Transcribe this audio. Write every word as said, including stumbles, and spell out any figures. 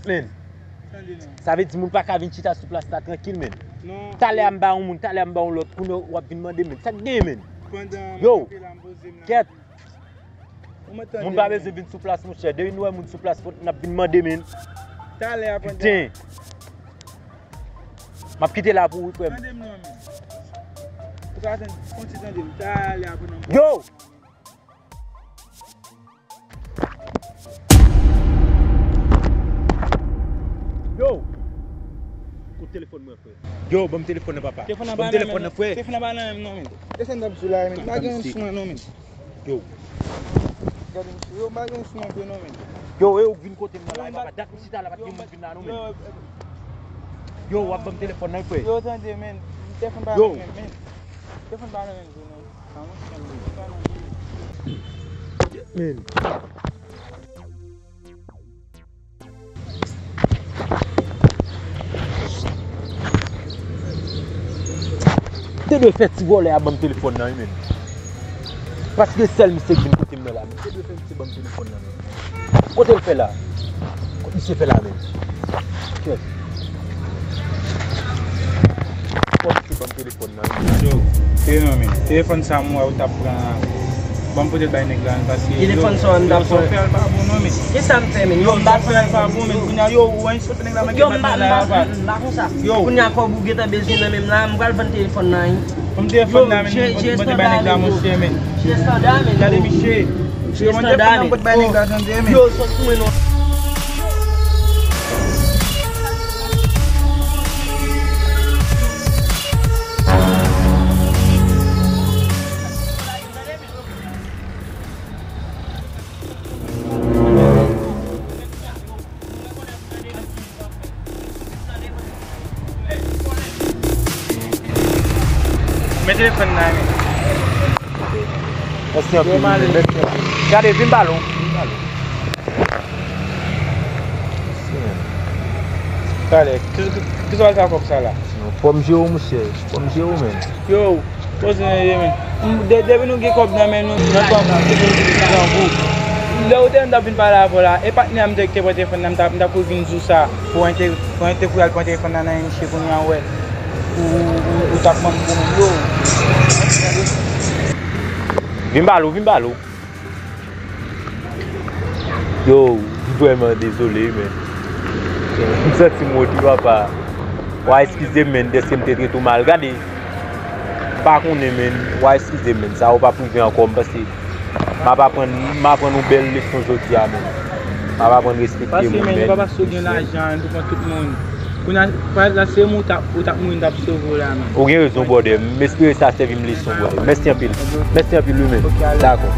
Men. Sa vle di moun pa ka vin chita sou plas la trankil, men. Talè a m ba yon moun, talè a m ba yon lòt, kounye a w ap vin mande, men. Sa k genyen, men? Yo, kèt. Moun pa bezwen vin sou plas, monchè. Depi nou wè moun sou plas, fòk n ap vin mande, men. Piten. M ap kite la pou ou wi, frè m. Tande m non, men. Ou ka tann, konn ti tande m. Talè a pou nou. Yo! Yo! Kote telefòn mwen, frè? Yo, ban m telefòn nan, papa. Telefòn nan pa nan men m, frè. Telefòn nan pa nan men m non, men. Desann nan sou la, men. Pa gen sou mwen non, men. Yo. Gade misye, yo, pa gen sou mwen vre non, men. Yo, e ou k vin kote m nan la, e papa. Dat m chita la, pa t gen moun vin la non, men. Yo, w ap ban m telefòn nan, frè. Yo, tande, men. Telefòn pa nan men m, men. Telefòn pa nan men m vre non. Men. Te dwe fè ti vòlè a ban m telefòn nan, wi, men. Paske sèl misye k vin kote m nan la, men. Te dwe fè misye ban m telefòn nan, men. Kote l fè la? Kot misye fè la, men? Kèt. Fò misye ban m telefòn nan, wi. Yo, te non, men. Telefòn sa m wè ou t ap pran. Ban m pote l bay nèg la, paske telefòn sa w an da pwen. Sa w fè a pa bon non, men. Kisa m fè, men? Yo, m pa fè a pa bon, men. Kounye a, yo, ou wè, sot nèg la manke bat mwen la, papa. M pa konsa. Yo. Kounye a, kòb ou gentan bezwen nan men m la, m pral vann telefòn nan, wi. Ban m telefòn nan, men. Pote bay nèg la, monchè, men. Gade misye. Misye, mwen telefòn nan, pote bay nèg la, tande, men. Yo, sot sou mwen non. Men telefòn nan, men. Mèsi anpil, men. Mèsi anpil. Gade, vin ba l, vin ba l. Talè, ki, ki, kisa w al fè ak kòb sa la? Non, fò m jere w, monchè. Fò m jere w, men. Yo, poze nan ye, men. M, de-, depi nou gen kòb nan men nou, nan kòb, se pou nou grangou. Lè ou te wè m t ap vin pale avè w la, e patnè m te, te pran telefòn nan, m t ap, m t ap vin di w sa, pou ente-, pou ente pou y al pran telefòn nan nan men misye, kounye a w wè, ou, ou, ou t ap manm pou mwen, yo. Vin ba l, vin ba l. Yo, m vrèman dezole, men. M santi m wont wi, papa. W a eskize m, men, dèske m te trete w mal. Gade, m pa konnen, men. W a eskize m, men. Sa yo p ap rive ankò, m panse m ap aprann, m aprann yon bèl leson jodi a, men. M ap aprann respekte moun, men. Paske, men, yo pa paske w gen lajan, pou pran tout moun. Kounye a, pa egzanp, se mwen ou t ap, ou t ap mouri, m t ap sove w la, men. Ou gen rezon, brother. M espere sa sèvi m leson, brother. Mèsi anpil. Mèsi anpil, wi, men. Dakò.